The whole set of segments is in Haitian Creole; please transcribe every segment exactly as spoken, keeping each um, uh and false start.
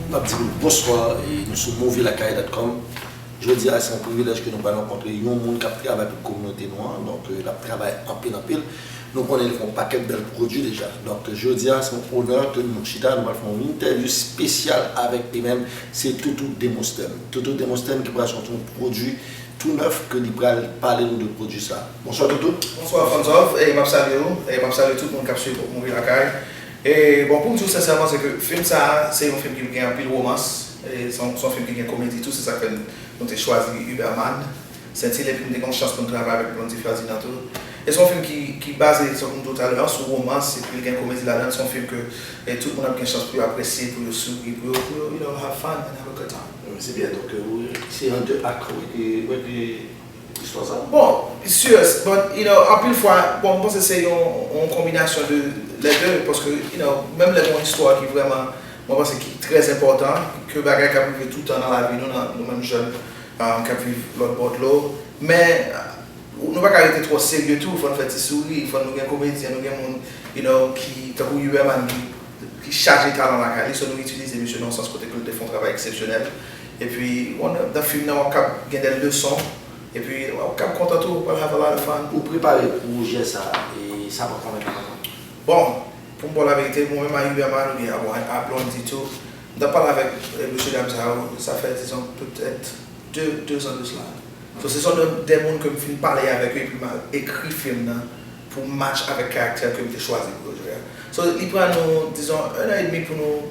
M ap di nou bonswa, e nou sou movie lakay dot com. Jodi a, se yon privilèj ke nou pral rankontre yon moun k ap travay pou kominote nou an. Donk, e, l ap travay anpil, anpil. Nou konnen li fè yon pakèt bèl pwodui deja. Donk, jodi a, se yon onè ke nou chita, nou pral fè yon entèvyou espesyal avèk li menm. Se Toutou Demosthène. Toutou Demosthène ki pral sòti yon pwodui tou nèf ke li pral pale nou de pwodui sa. Bonswa, Toutou. Bonswa, Fanzov. E m ap salye w. E m ap salye tout moun k ap swiv Movie Lakay. E, bon, pou m di w sensèman, se ke fim sa a, se yon fim ki gen anpil womans. E se yon, se yon fim ki gen komedi tou. Se sa k fè n, nou te chwazi Huberman Saint-Hilaire, epi m te gen yon chans pou m travay avèk Blondy Ferdinand tou. E se yon fim ki, ki baze, tankou m di w talè a, sou womans, epi l gen komedi ladan l. Se yon fim ke, e, tout moun ap gen chans pou yo apresye, pou yo souri, pou yo, pou yo, you know, have fun and have a good time. Wi, se byen. Donk, e, ou, se an de ak, ou te, ou te istwa sa? Bon, serious, but, you know, anpil fwa, bon, m panse se yon, yon konbinasyon de lè de, paske, you know, menm lè gen yon istwa ki vrèman, mwen panse ki trè enpòtan, ke bagay k ap rive tout tan nan lavi nou, nan, nou menm jèn, um, k ap viv lòt bò dlo. Men, nou pa ka rete twò serye tou, fò n fè ti souri, fò nou gen komedyen, nou gen moun, you know, ki, tankou Huberman, ki, ki chaje talan lakay li, so nou itilize misye nan yon sans kote ke l te fè yon travay eksepsyonèl. Epi, bon, nan, nan fim nan, w ap kab gen de leson, epi w ap kab kontan tou, w pral have a lot of fun. Ou prepare pwojè sa, e sa pran konbyen tan? Bon, pou m ba w laverite, mwen menm a Huberman oubyen a, bon, a Blondy tou, m t ap pale avèk, e, mesye dam sa yo, sa fè, dizon, petèt de, de zan de sila. So, se son de, de moun ke m fin pale avèk yo, epi m al ekri fim nan pou match avèk karaktè ke m te chwazi pou yo jwe a. So, li pran nou, dizon, enn an edmi pou nou,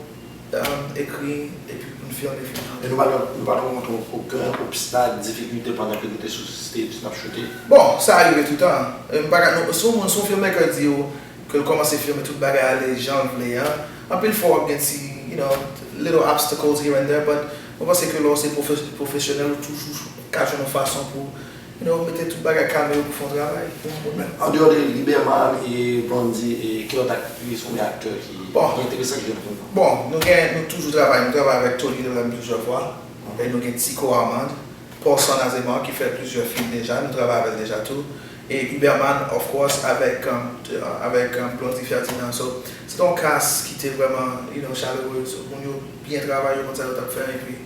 um, ekri, epi pou n filme fim nan. E nou pa t, nou pa t rankontre okenn obstak, difikilte pandan ke nou te sou stage, n ap choute? Bon, sa rive toutan. E m pa ka, nou, si yon moun, si yon filmmaker di w ke l kòmanse filme tout bagay ale jan l vle an, anpil fwa w ap gen ti, you know, little obstacles here and there, but mwen panse ke lè w se pwofes-, pwofesyonèl, ou toujou ka jwenn yon fason pou, you know, mete tout bagay, kalme yo pou fè yon travay pou yon moun. Andeyò de Huberman e Blondy, e ki lòt aktris oubyen aktè ki, bon, ki enteresan ki jwenn fim nan? Bon, nou gen, nou toujou travay, nou travay avèk Tony Delem plizyè fwa, e nou gen Tico Armand, Paulson Azemar ki fè plizyè fim deja, nou travay avè l deja tou. E Huberman, of course, avèk, um, avèk, um, Blondy Ferdinand. So, se te yon cast ki te vrèman, you know, chalere. So, moun yo byen travay, yo konn sa yo t ap fè, epi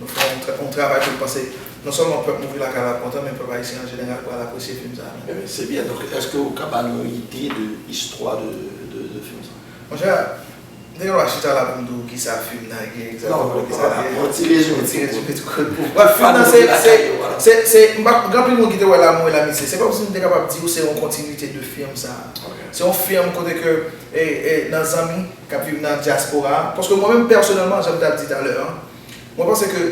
nou fè yon tra-, yon travay ke m panse non sèlman pèp Movie Lakay la ap kontan, men pèp ayisyen an jeneral pral apresye fim sa a. Ebyen, se byen. Donk, èske ou ka ba nou yon ide de istwa de, de, de fim sa a? Monchè, m te gen dwa chita la pou m di w kisa fim nan ye egzakteman, kisa l ye. Yon ti rezime tou kout. But fim nan se, se, se, se, m pa, gen anpil moun ki te wè L'amour et l'amitié. Se pa kòmsi m te kapab di w se yon kontinite de fim sa a. Se yon fim kote ke, e, e, nan zanmi k ap viv nan dyaspora, paske mwen menm pèsonèlman, jan m t ap di talè a, mwen panse ke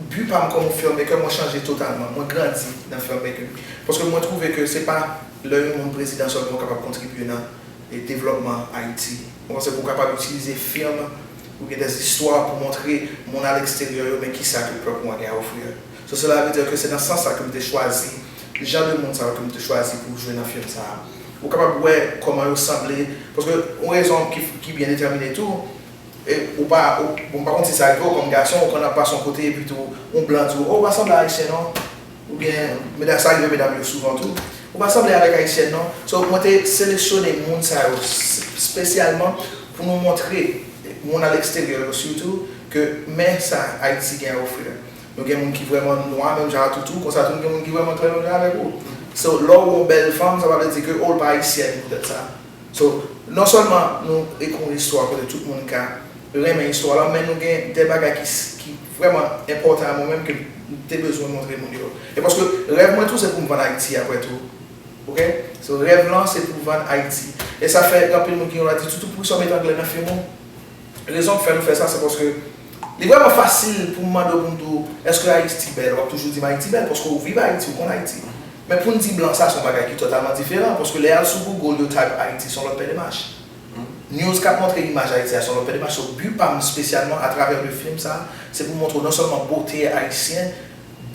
bi pa m kòm yon filmmaker, mwen chanje totalman. Mwen grandi nan filmmaking. Paske mwen twouve ke se pa lè yon moun prezidan sèlman w kapab kontribye nan, e, devlòpman Ayiti. Mwen panse pou w kapab itilize fim oubyen dè zistwa pou montre moun aleksteryè yo, men kisa ke pèp ou an gen a ofri yo. So, cela veut dire ke se nan sans sa ke m te chwazi, jan de moun sa yo ke m te chwazi pou jwe nan fim sa a. Ou kapab wè kòman yo sanble, paske yon rezon ki, ki byen detèmine tou, e, ou pa, ou, bon, m pa konn si sa rive w kòm gason, ou konn ap pase yon kote, epi tou, yon blan di w, "Oh, ou pa sanble a Ayisyen, non." Oubyen, medam, sa rive medam yo souvan tou. Ou pa sanble avèk Ayisyèn, non. So, mwen te seleksyone moun sa yo s-, espesyalman pou nou montre moun aleksteryè yo sitou ke men sa Ayiti gen a ofri. Nou gen moun ki vrèman nwa, menm jan a Toutou, konsa tou nou gen moun ki vrèman klè menm jan avèk ou. So, lè w wè yon bèl fanm, sa pa vle di ke, oh, l pa ayisyèn poutèt sa. So, non sèlman nou ekri yon istwa kote tout moun ka renmen istwa la, men nou gen de bagay ki, ki vrèman enpòtan a mwen menm ke m te bezwen montre moun yo. E paske rèv mwen tou se pou m vann Ayiti apre tou. Oke? So, rèv lan se pou vann Ayiti. E sa fè gen anpil moun ki gen dwa di, "Toutou, poukisa w met anglè nan fim ou?" Rezon k fè nou fè sa, se paske li vrèman fasil pou m mande w, pou m di w, "Èske Ayiti bèl?" W ap toujou di m Ayiti bèl, paske w viv Ayiti, w konn Ayiti. Men pou n di blan, sa se yon bagay ki totalman diferan, paske lè y al sou Google, yo type Ayiti, se yon lòt pè demach. News k ap montre imaj Ayiti a, se yon lòt pè demach. So, bi pa m espesyalman, atravè de fim sa, se pou montre w non sèlman bote ayisyen,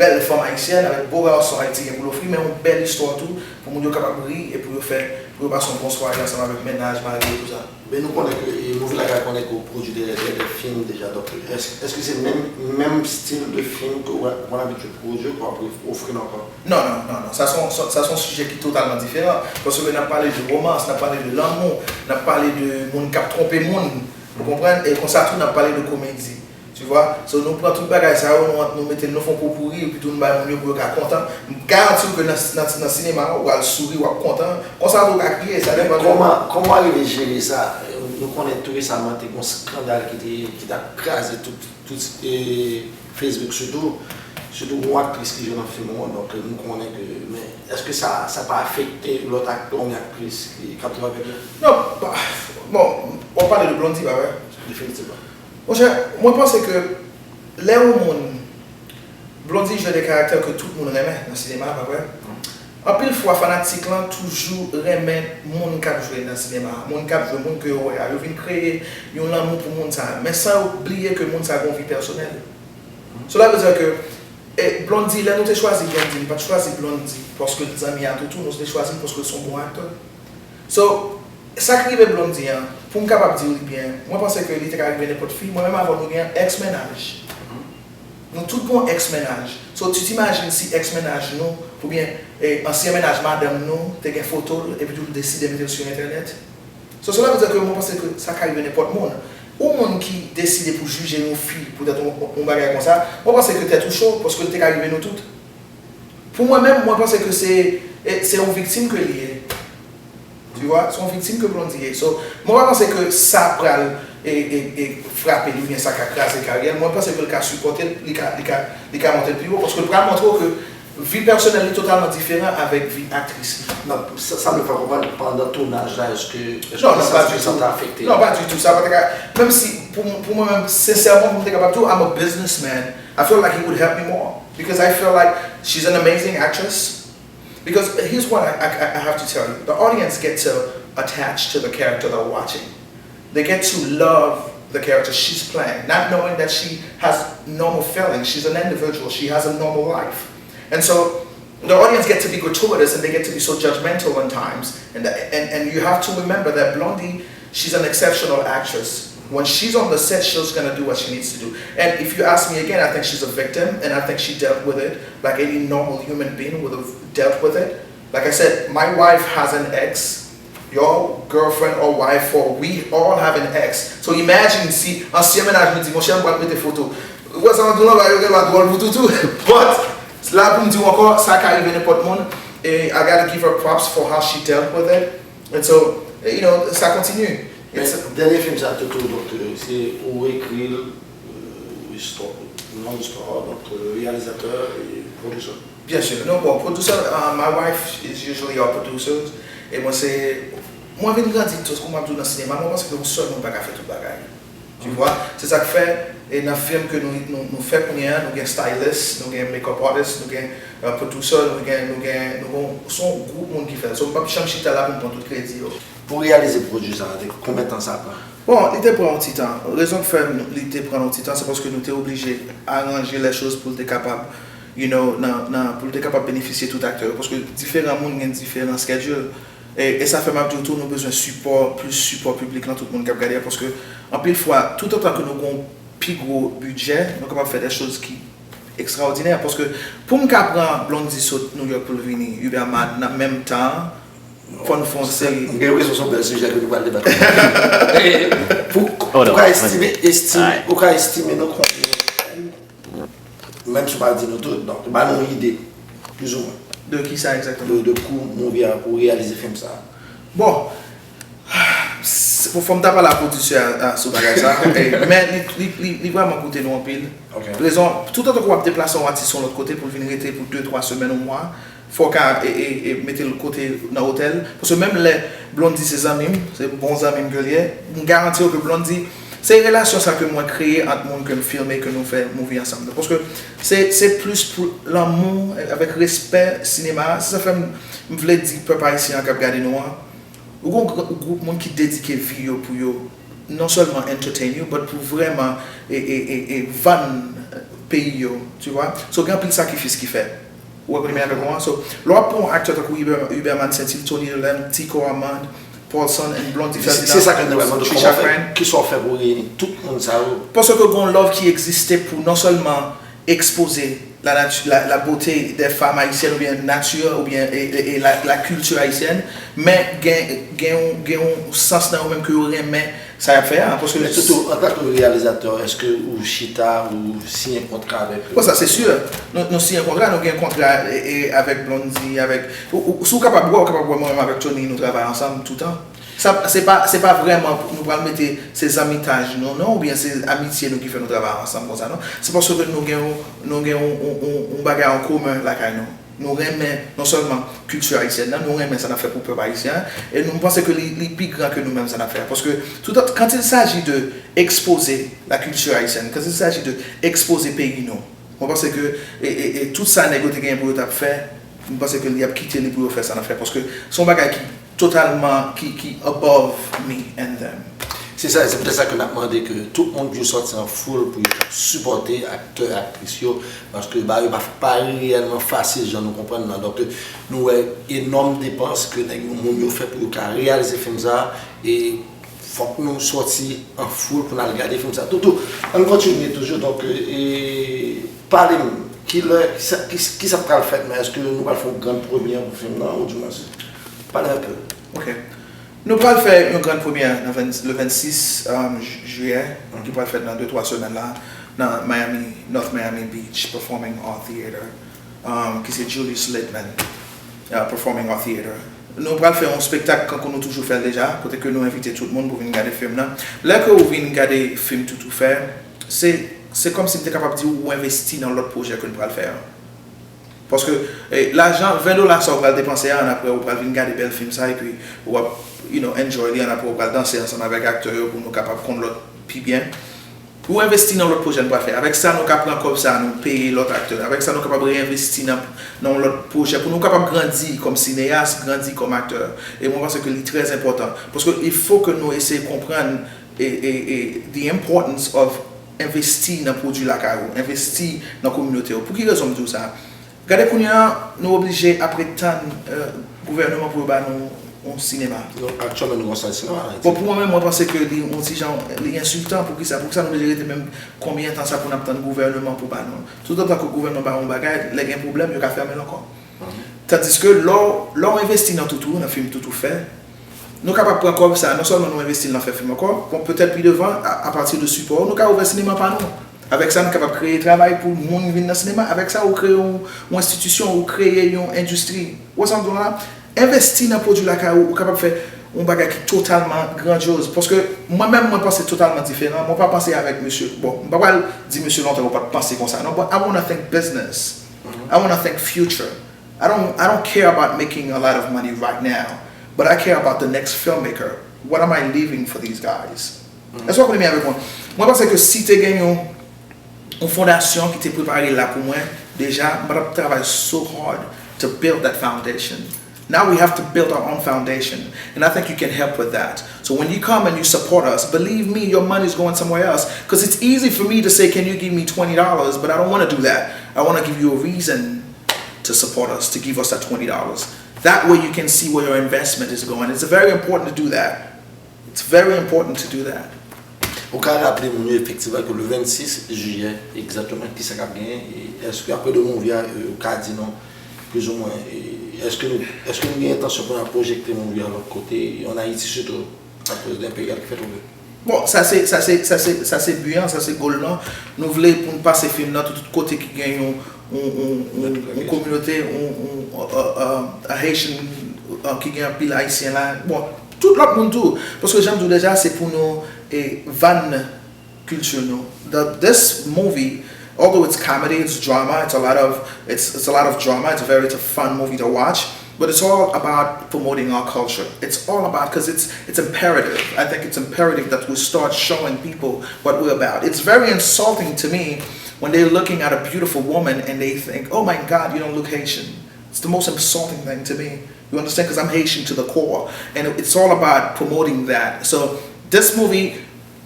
bèl fanm ayisyèn avèk bo gason Ayiti gen pou l ofri, men yon bèl istwa tou, pou moun yo kapab ri e pou yo fè, pou yo pase yon bon sware ansanm avèk mennaj, mari yo, tou sa. Men nou konnen ke, e, Movie Lakay konnen ke w pwodui de, de, de fim deja. Donk, èske, èske se menm, menm stil de fim ke w, w abitye pwodui, ke w ap ofri nou ankò? Non, non, non, non. Sa se yon, sa, sa se yon sijè ki totalman diferan. Paske n ap pale de womans, n ap pale de lanmou, n ap pale de moun k ap twonpe moun. Ou konprann? E konsa tou, n ap pale de komedi. Tu vois? So, nou pran tout bagay sa yo, nou, nou mete l, nou fè yon popouri, epi tou nou bay moun yo pou yo ka kontan. M garanti w ke nan, nan, nan sinema, w al souri, w ap kontan. Konsa tou, w ka kriye, sa depann de Kòman, kòman w rive jere sa? Nou konnen tou resaman te gen yon skandal ki te, ki t ap kraze tout, tout e, Facebook sitou. Sitou yon aktris ki jwe nan fim ou an, donk nou konnen ke, men èske sa, sa pa afekte lòt aktè oubyen aktris ki, k ap travay avèk yo? Non, pa, bon, w ap pale de Blondy, pa vre? Definitivman. Monchè, mwen panse ke lè yon moun, Blondy jwe de karaktè ke tout moun renmen nan sinema, pa vre? Anpil fwa, fanatik lan toujou renmen moun k ap jwe nan sinema, moun k ap jwe, moun ke yo wè a. Yo vin kreye yon lanmou pou moun sa a. Men san yo bliye ke moun sa a gen yon vi pèsonèl. Cela veut dire ke e, Blondy, lè nou te chwazi Blondy, nou pa t chwazi Blondy paske l zanmi a Toutou, nou te chwazi l paske l se yon bon aktè. So, sa k rive Blondy an, pou m kapab di w li byen, mwen panse ke li te ka rive nenpòt fi. Mwen menm avè w nou gen èks mennaj. Nou tout gen yon èks mennaj. So, tu t'imagines si èks mennaj nou, oubyen e, ansyen mennaj madanm nou, te gen foto l, epi tou l deside mete l sou entènèt? So, cela veut dire ke mwen panse ke sa ka rive nenpòt moun. Yon moun ki deside pou jije yon fi poutèt yon, yon bagay konsa, mwen panse ke tèt ou cho, paske l te ka rive nou tout. Pou mwen menm, mwen panse ke se, e, se yon viktim ke li ye. Tu vois? Se yon viktim ke Blondy ye. So, mwen pa panse ke sa pral e, e, e, frape li oubyen sa ka kraze karyè l. Mwen panse ke l ka sipòte l, li ka, li ka, li ka monte l pi wo, paske l pral montre w ke vi pèsonèl li totalman diferan avèk vi aktris li. Non, sa, sa m vle fè w konprann, pandan tounaj la, èske, èske Non, non, sa pa ditou. Sa ta afekte? Non, pa ditou. Sa pa te ka, menm si, pou, pou mwen menm, sensèman, pou m te kapab di w, I'm a businessman. I feel like he would help me more. Because I feel like she's an amazing actress. Because here's what I, I, I have to tell you. The audience get to attach to the character they're watching. They get to love the character she's playing, not knowing that she has normal feelings. She's an individual. She has a normal life. And so the audience get to be gratuitous and they get to be so judgmental in times. And, and, and you have to remember that Blondy, she's an exceptional actress. When she's on the set, she's gonna do what she needs to do. And if you ask me again, I think she's a victim, and I think she dealt with it like any normal human being would have dealt with it. Like I said, my wife has an ex. Your girlfriend or wife or we all have an ex. So imagine si ansyen mennaj nou di, monchè, m pral mete foto. Ou wè sa m ap di w lan, yo gen dwa dwòl pou toutou. But, la pou m di w ankò, sa ka rive nenpòt moun. E I gotta give her props for how she dealt with it. And so, you know, sa kontinye. Men dènye fim sa, Toutou, donk, se ou ekri l, istwa, non istwa, donk, reyalizatè e pwodisè. Byen si. Non, bon, producer, uh, my wife is usually our producers. E mwen se, mwen vin grandi, tankou m ap di w nan sinema, mwen panse ke yon sèl moun pa ka fè tout bagay. Tu vois? Se sa k fè, e nan fim ke nou, nou, nou fè kounye a, nou gen stylist, nou gen makeup artist, nou gen uh, producer, nou gen, nou gen, nou gen, se yon gwoup moun ki fè l. So, m p ap janm chita la pou m pran tout kredi yo. Pou reyalize pwodui sa, te konbyen tan sa pran? Bon, li te pran yon ti tan. Rezon k fè li te pran yon ti tan, se paske nou te oblije aranje les choses pou l te kapab, you know, nan, nan, pou l te kapab benefisye tout aktè yo. Paske diferan moun gen diferan schedule. E, e sa fè m ap di w tou, nou bezwen sipò, plis sipò piblik lan, tout moun k ap gade a. Paske anpil fwa, toutotan ke nou gen yon pi gwo bidjè, nou kapab fè des choses ki ekstraòdinè. Paske pou m ka pran Blondy sot New York pou l vini Uberman nan menm tan an, fò n fè yon seri. M gen enpresyon se yon bèl sijè ke nou pral debate. Pou ou ka estime, estime, ou ka estime nou konbyen, menm si w pa di nou tout, donk, ba nou yon ide, plizoumwen. De ki sa egzakteman? De, de kou movie a pou reyalize fim sa. Bon, Bon, fò m ta pale a pwodisè a sou bagay sa. Men li, li, li, li vrèman koute nou anpil. Rezon, toutotan ke w ap deplase yon atis yon lòt kote pou l vin rete pou de, twa semèn, yon mwa, fò w ka e, e, e, mete l kote nan otèl. Paske menm lè Blondy se zanmi m, se bon zanmi m ke l ye, m garanti w ke Blondy, se relasyon sa ke mwen kreye ant moun ke m filme, ke nou fè movie ansanm. Paske se, se plis pou lanmou, avèk respè sinema a. Se sa fè m, m vle di pèp ayisyen an k ap gade nou an, ou gon gwoup moun ki dedike vi yo pou yo non sèlman entertain you, but pou vrèman e, e, e, e vann peyi yo, tu vois. So, gen anpil sakrifis ki fèt. Ou wè kote m ye avèk ou an? So, lè w ap pran yon aktè tankou Huberman Saint-Hill, Tony Dolan, Tico Armand, Paulson and Blondy Ferdinand, Trisha Crane. Kisa w fè pou reyini tout moun sa yo? Paske gen yon love ki egziste pou non sèlman ekspoze la nati, la, la beauté des femmes haïtiennes oubyen nati, oubyen e, e, e la, la culture haïtienne, men gen, gen, yon, gen yon sans nan yo menm ke yo renmen sa y ap fè a, paske Men sitou, antanke reyalizatè, èske ou chita, ou siyen kontra avèk yo? Bon, sa se si. Nou, nou siyen kontra, nou gen kontra e, e, avèk Blondy, avèk, ou, ou, si w kapab wè, w kapab wè mwen menm avèk Tony, nou travay ansanm toutan. Sa, se pa, se pa vrèman nou pral mete se zanmitaj nou, non, oubyen se amitye nou ki fè nou travay ansanm konsa, non. Se paske nou gen yon, nou gen yon, yon, yon, yon bagay an komen lakay nou. Nou renmen non sèlman kilti ayisyèn nan, nou renmen sa n ap fè pou pèp ayisyen an, e nou panse ke li, li pi gran ke nou menm sa n ap fè a. Paske tout, quand il s'agit de exposer la culture haïtienne, quand il s'agit de exposer peyi nou, mwen panse ke e, e, e tout sa nèg yo te genyen pou yo t ap fè, mwen panse ke li ap kite li pou yo fè sa n ap fè. Paske se yon bagay ki totalman, ki, ki above me and them. Se sa, se poutèt sa ke n ap mande ke tout moun toujou sòti an foul pou yo sipòte aktè, aktris yo, paske bagay yo pa, pa reyèlman fasil jan nou konprann nan. Donk, nou wè enòm depans ke nèg yo, moun yo fè pou yo ka reyalize fim sa a, e fòk nou sòti an foul pou n al gade fim sa a. Toutou, ann kontinye toujou, donk, e, pale m, kilè, kisa, kisa, kisa k pral fèt, men èske nou pral fè yon grann premyè pou fim nan, ou di mwen, pale anpè. Ok. Nou pral fè yon grann premyè nan ven, le vennsis, um, ju-, jiyè, ki pral fèt nan de twa semèn la, nan Miami, North Miami Beach Performing Art Theater, um, ki se Julius Littman, uh, Performing Art Theater. Nou pral fè yon spektak kankou nou toujou fè l deja, kote ke nou envite tout moun pou vin gade fim nan. Lè ke w vin gade fim Toutou fè, se, se kòmsi m te kapab di w ou envesti nan lòt pwojè ke n pral fè an. Paske, eh, lajan, ven dola sa w pral depanse a, annapre ou pral vin gade bèl fim sa, epi ou ap, you know, enjoy li, annapre ou pral danse ansanm avèk aktè yo pou nou kapab konn lòt pi byen. Ou envesti nan lòt pwojè n pral fè. Avèk sa, nou ka pran kòb sa, nou peye lòt aktè. Avèk sa, nou kapab reenvesti nan, nan yon lòt pwojè pou nou kapab grandi kòm sineyas, grandi kòm aktè. E mwen panse ke li trè enpòtan. Paske il faut que nou eseye konprann e, e, e, the importance of envesti nan pwodui lakay ou, envesti nan kominote ou. Pou ki rezon m di w sa? Gade kounye a, nou oblije ap ret tann, eh, gouvènman pou yo ba nou yon sinema. Non, aktyèlman, nou gon sal sinema an Ayiti. Bon, pou mwen menm, mwen panse ke li yon ti jan, li ensiltan. Poukisa? Poukisa nou oblije rete menm konbyen tan sa pou n ap tann gouvènman pou ba nou? Toutotan ke gouvènman ba yon bagay, lè gen pwoblèm, yo ka fèmen l ankò. Tandiske lè w, lè w envesti nan Toutou, nan fim Toutou fè, nou kapab pran kòb sa, non sèlman nou envesti l nan fè fim ankò, bon, petèt pi devan, a, apati de sipò, nou ka ouvè sinema pa nou. Avèk sa, nou kapab kreye travay pou moun vin nan sinema. Avèk sa, ou kreye yon, yon enstitisyon, ou kreye yon endistri. Ou wè sa m di w la? Envesti nan pwodui lakay ou, ou kapab fè yon bagay ki totalman grandyoz. Paske mwen menm, mwen panse totalman diferan. Mwen pa panse avèk mesye, bon, m pa pral di mesye lontan ou pa t panse konsa, non, but I wanna think business. I wanna think future. I don't, I don't care about making a lot of money right now, but I care about the next filmmaker. What am I leaving for these guys? Èske w konprann avèk mwen? Mwen panse ke si te gen yon, yon fondasyon ki te prepare la pou mwen, deja, m pa t ap travay so hard to build that foundation. Now we have to build our own foundation, and I think you can help with that. So when you come and you support us, believe me, your money is going somewhere else. Because it's easy for me to say, can you give me twenty dollars? But I don't want to do that. I want to give you a reason to support us, to give us that twenty dollars. That way you can see where your investment is going. It's very important to do that. It's very important to do that. Ou ka raple moun yo efektivman ke le vennsis jiyè, egzakteman kisa k ap genyen? E èske apre de movie a, e, ou ka di nou plizoumwen, e, èske nou, èske nou gen entansyon pou n al pwojekte movie a lòt kote, an Ayiti sitou, akoz de enperyal ki fèt ouvè? Bon, sa se, sa se, sa se, sa se bi an, sa se goal lan. Nou vle pou n pase fim nan tout, tout kote ki gen yon, yon, yon, yon, yon kominote, yon, yon, uh, uh, uh, Haitian, uh, ki gen anpil Ayisyen la. Bon, tout lòt moun tou. Paske jan m di w deja, se pou nou, e, vann kilti nou. The, this movie, although it's comedy, it's drama, it's a lot of, it's, it's a lot of drama, it's a very, it's a fun movie to watch, but it's all about promoting our culture. It's all about, because it's, it's imperative. I think it's imperative that we start showing people what we're about. It's very insulting to me when they're looking at a beautiful woman and they think, oh my God, you don't look Haitian. It's the most insulting thing to me. You understand? Because I'm Haitian to the core. And it's all about promoting that. So this movie,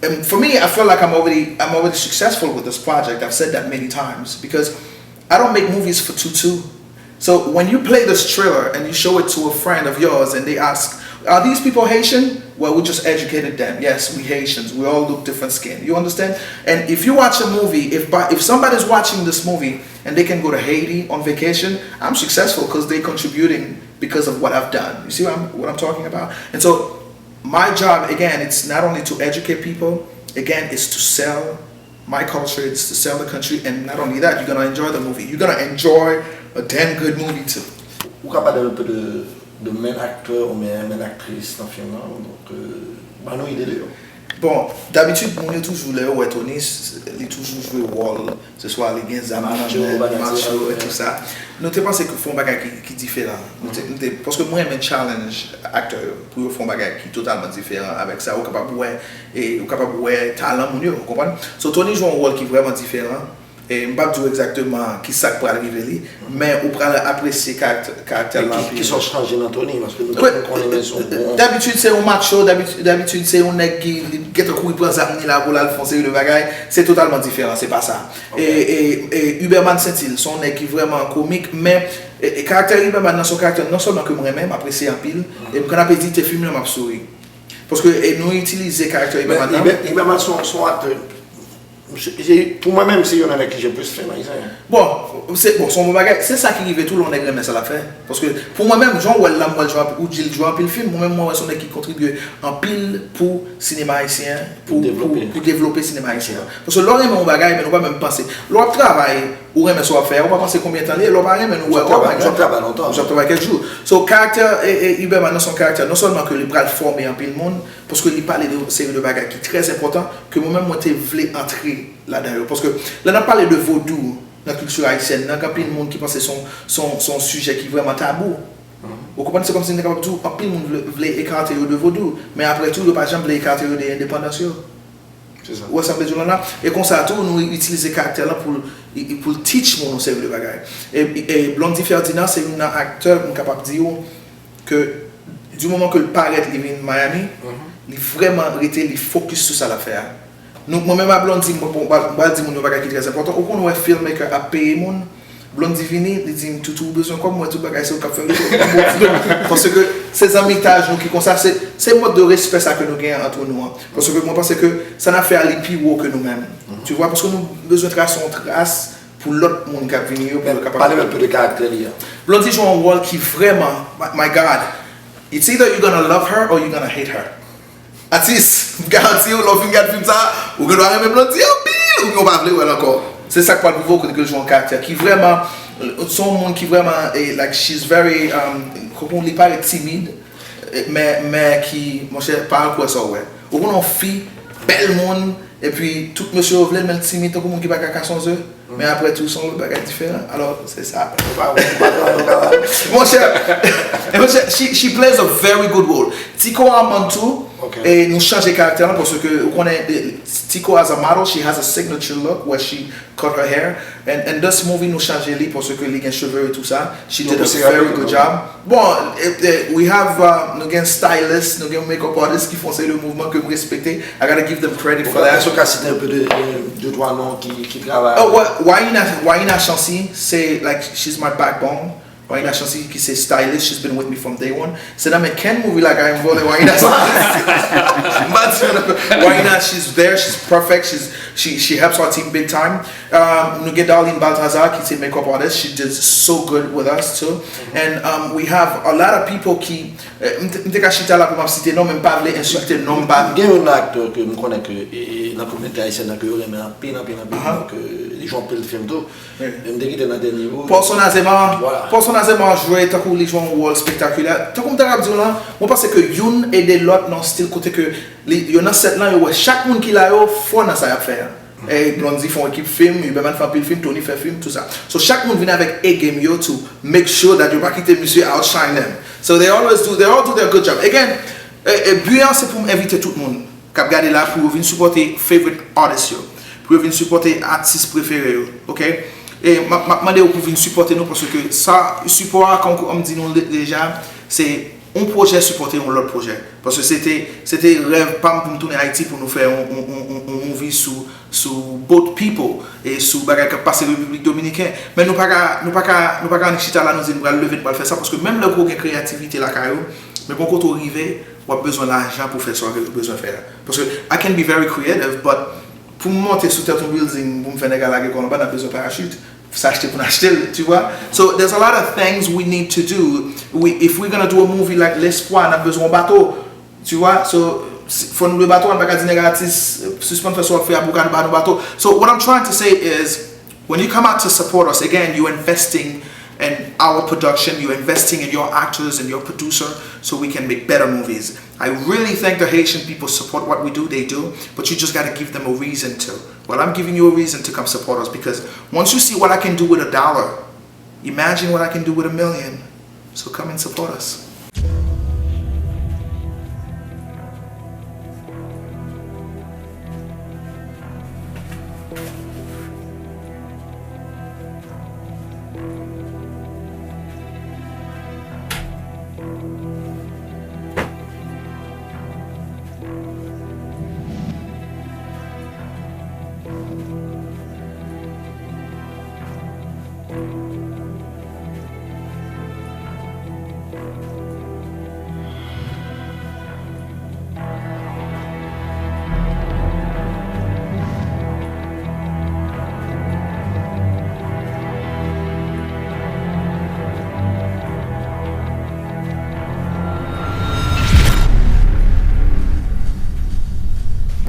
and for me, I feel like I'm already, I'm already successful with this project. I've said that many times because I don't make movies for Toutou. So when you play this trailer and you show it to a friend of yours and they ask, Are these people Haitian? Well, we just educated them. Yes, we Haitians. We all look different skin. You understand? And if you watch a movie, if by, if somebody's watching this movie and they can go to Haiti on vacation, I'm successful because they're contributing because of what I've done. You see what I'm, what I'm talking about? And so my job, again, it's not only to educate people, again, it's to sell my culture, it's to sell the country, and not only that, you're gonna enjoy the movie. You're gonna enjoy a damn good movie too. Ou ka pale un peu de, de men aktè ou men men aktris nan fim nan, donk euh, ban nou ide de yo. Bon, dabitid, moun yo toujou, lè yo wè Tony, li toujou jwe wòl, se swa li gen zam nan men, macho e tout sa. Nou te panse ke fè yon bagay ki, ki diferan. Nou te, nou te, paske mwen renmen challenge aktè yo pou yo fè yon bagay ki totalman diferan avèk sa. Ou kapab wè, e, ou kapab wè talan moun yo, ou konprann? So Tony jwe yon wòl ki vrèman diferan. E m p ap di w egzakteman ki sa k pral rive li, men ou pral apresye karaktè karaktè l lan anpil. Kisa w chanje nan Tony? Paske nou tout nou konnen men se yon bon. Dabitid se yon macho, dabitid se yon nèg ki li gentan kouri pran zam ni la pou l al fè yon seri de bagay, se totalman diferan, se pa sa. E e e Huberman Saintil se yon nèg ki vrèman komik, men e e karaktè Huberman nan se yon karaktè non sèlman ke m renmen, m apresye anpil, e m kanapedite fim nan m ap souri. Paske e nou itilize karaktè Huberman nan. Huberman se yon aktè. Pou mwen menm se youn nan nèg ki jwe plis fim ayisyen. Bon, se bon, se yon bon bagay. Se sa ki rive tou lè yon nèg renmen sa l ap fè. Paske pou mwen menm, jan w wè l la, m wè l jwe anpil, ou di l jwe anpil fim. Mwen menm, mwen wè se yon nèg ki kontribye anpil pou sinema ayisyen, pou pou pou devlope sinema ayisyen an. Paske lè w renmen yon bagay, men nou pa menm panse. Lè w ap travay, ou renmen sa w ap fè a, ou pa panse konbyen tan li ye, lè w pa renmen l, ou wè w ap travay. Ou ap travay lontan. Ou ap travay kèk jou. So, karaktè e e Huberman nan se yon karaktè, non sèlman ke li pral fòme anpil moun, paske li pale de yon seri de bagay ki trè enpòtan, ke mwen menm mwen te vle antre ladan yo. Paske lè n ap pale de vodou nan kilti ayisyèn nan, gen anpil moun ki panse se yon, se yon, se yon sijè ki vrèman tabou. Ou konprann? Se kòmsi n te kapab di w, anpil moun vle, vle ekate yo de vodou, men apre tou, yo pa janm vle ekate yo de endepandans yo. Ou wè sa m vle di w la la? E konsa tou, nou itilize karaktè lan pou l, pou l teach moun yon seri de bagay. E, e Blondy Ferdinand se youn nan aktè, m kapab di w, ke di moman ke l parèt li vin Miami, li vrèman rete li focus sou sa l ap fè a. Nou, mwen menm a Blondy, m pral di moun yon bagay ki trè enpòtan. Ou konn wè filmmaker ap peye moun, Blondy vini, li di m, Toutou, ou bezwen kòb? M wè tout bagay se ou k ap fè yo. Paske se zanmitaj nou ki konsa, se se mòd de respè sa ke nou genyen ant nou an. Paske mwen panse ke sa n ap fè a li pi wo ke nou menm. Tu vois, paske nou bezwen trase yon tras pou lòt moun k ap vini yo, pou yo kapab. Pale m enpe de karaktè li a. Blondy jwe yon wòl ki vrèman, my, my God, it's either you gonna love her or you gonna hate her. Atis, m garanti w, lè w fin gad fim sa, ou gendwa renmen Blondy anpil, oubyen w pa vle wè l ankò. Se sa k pral pwouve w kote ke l jwe yon karaktè ki vrèman, se yon moun ki vrèman, eh, like, she's very, um, kòm li parèt timid, eh, men, men ki, monchè, pa al kwè sa w wè. Ou konn yon fi, bèl moun, epi tout mesye yo vle l, men l timid tankou moun ki pa ka kase yon ze. Men apre tou, se yon lòt bagay diferan. Alò, se sa. Monchè, monchè, she, she plays a very good role. Tiko Armand tou, e nou chanje karaktè lan paske ou konnen, eh, Tiko as a model, she has a signature look where she cut her hair. And, and this movie, nou chanje li paske li gen cheve e tou sa. She did a very good job. Bon, eh, eh, we have, uh, nou gen stylist, nou gen makeup artist ki fè yon seri de mouvman ke m respekte. I gotta give them credit for that. Èske w ka site enpe de, de, de twa non ki, ki travay? Oh, well, Waina, Waina Chancy, se, like, she's my backbone. Waina Chancy ki se stylist, she's been with me from day one. Se nan men Ken movie la kay m vole Waina Chancy. M pa di anyen. Waina, she's there, she's perfect, she's, she, she helps our team big time. Um, nou gen Darlene Baltazar ki se makeup artist, she did so good with us too. And um, we have a lot of people ki, eh, m te- m te ka chita la pou m ap site non, men m pa vle ensilte non, m pa. Gen yon aktè ke m konnen ke e, e, nan kominote ayisyèn nan ke yo renmen anpil, anpil, anpil, ke li jwe anpil fim tou. Men m te kite nan dènye bout. Paulson Azema, Paulson Azema jwe tankou li jwe yon wòl spektakilè. Tankou m ta kab di w lan, mwen panse ke youn ede lòt nan yon stil kote ke li, yo nan sèt lan, yo wè chak moun ki la yo fò nan sa y ap fè a. E Blondy fè yon ekip fim, Huberman fè anpil fim, Tony fè fim, tou sa. So chak moun vin avèk A game yo to make sure that yo pa kite misye outshine them. So they always do, they all do their good job. Again, e, e, bi an se pou m envite tout moun k ap gade la pou yo vin sipòte favorite artist yo, pou yo vin sipòte atis prefere yo, ok? E m ap, m ap mande yo pou vin sipòte nou, paske sa, sipò a, kòm m di nou deja, se yon pwojè sipòte yon lòt pwojè. Paske se te, se te rèv pa m pou m tounen Ayiti pou nou fè yon, yon, yon, yon, yon movie sou, sou boat people e sou bagay k ap pase Repiblik Dominiken. Men nou pa ka, nou pa ka, nou pa ka annik chita la, nou di nou pral leve, nou pral fè sa, paske menm lè ke w gen kreyativite lakay ou, Men bon, kote w rive, w ap bezwen lajan pou fè sa w bezwen fè a. Paske I can be very creative, but pou m monte sou tèt yon building, pou m fè nèg la lage kò l anba, n ap bezwen parachit. Sa achte pou n achte l, tu vois? So, there's a lot of things we need to do. We, if we're gonna do a movie like L'Espoir, n ap bezwen yon bato, tu vois? So, si, fò nou lwe bato a, n pa ka di nèg atis, sispann fè sa w ap fè a pou w ka ba nou bato. So, what I'm trying to say is, when you come out to support us, again, you're investing in our production, you're investing in your actors and your producer, so we can make better movies. I really think the Haitian people support what we do, they do, but you just gotta give them a reason to. Well, I'm giving you a reason to come support us, because once you see what I can do with a dollar, imagine what I can do with a million. So come and support us.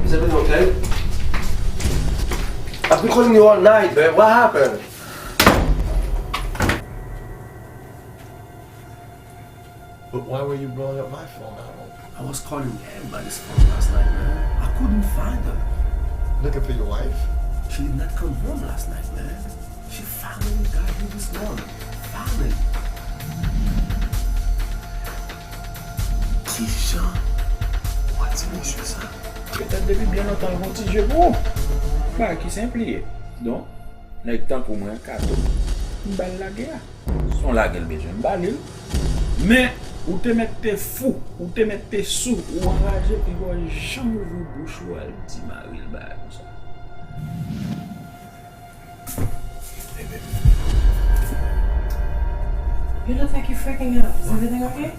Is everything okay? I've been calling you all night, man. What happened? But why were you blowing up my phone? I don't. I was calling everybody's phone last night, man. I couldn't find her. Looking for your wife? She did not come home last night, man. She finally got here this morning. Finally. Kijan w wè ti mesye sa? Petèt depi byen lontan l gon ti je pou ou. Bagay ki senp li ye. Donk, nèg tankou mwen, Kato, m ba l lage a. Si w lage l bezwen, m ba li l. Men, ou te mèt te fou, ou te mèt te sou, ou anraje, piga w janm ouvri bouch ou al di mari l bagay konsa. Hey, baby. You look like you're freaking out. Is everything okay?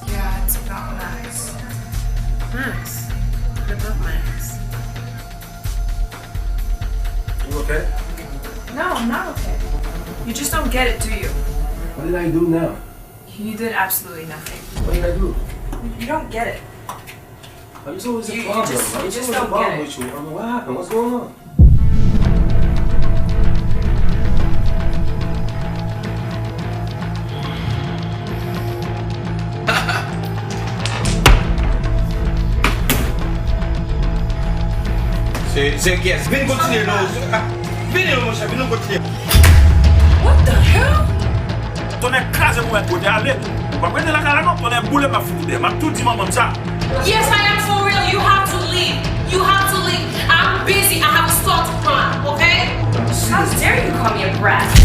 Yeah, it's about my eyes. My eyes? What about my eyes? You okay? No, I'm not okay. You just don't get it, do you? What did I do now? You did absolutely nothing. What did I do? You don't get it. I'm just always a problem. I'm just always a problem with you. I mean, what happened? What's going on? Se, se kyès? Vin kontinye non. Vini non, monchè, vin nou kontinye. What the hell? Tonnè kraze pou mèt kote ale. Ou p ap rete lakay la non, tonnè boule m ap fouti dèyè. M ap tou di manman m sa. Yes, I am for real. You have to leave. You have to leave. I'm busy. I have a store to run, okay? How dare you call me a brat?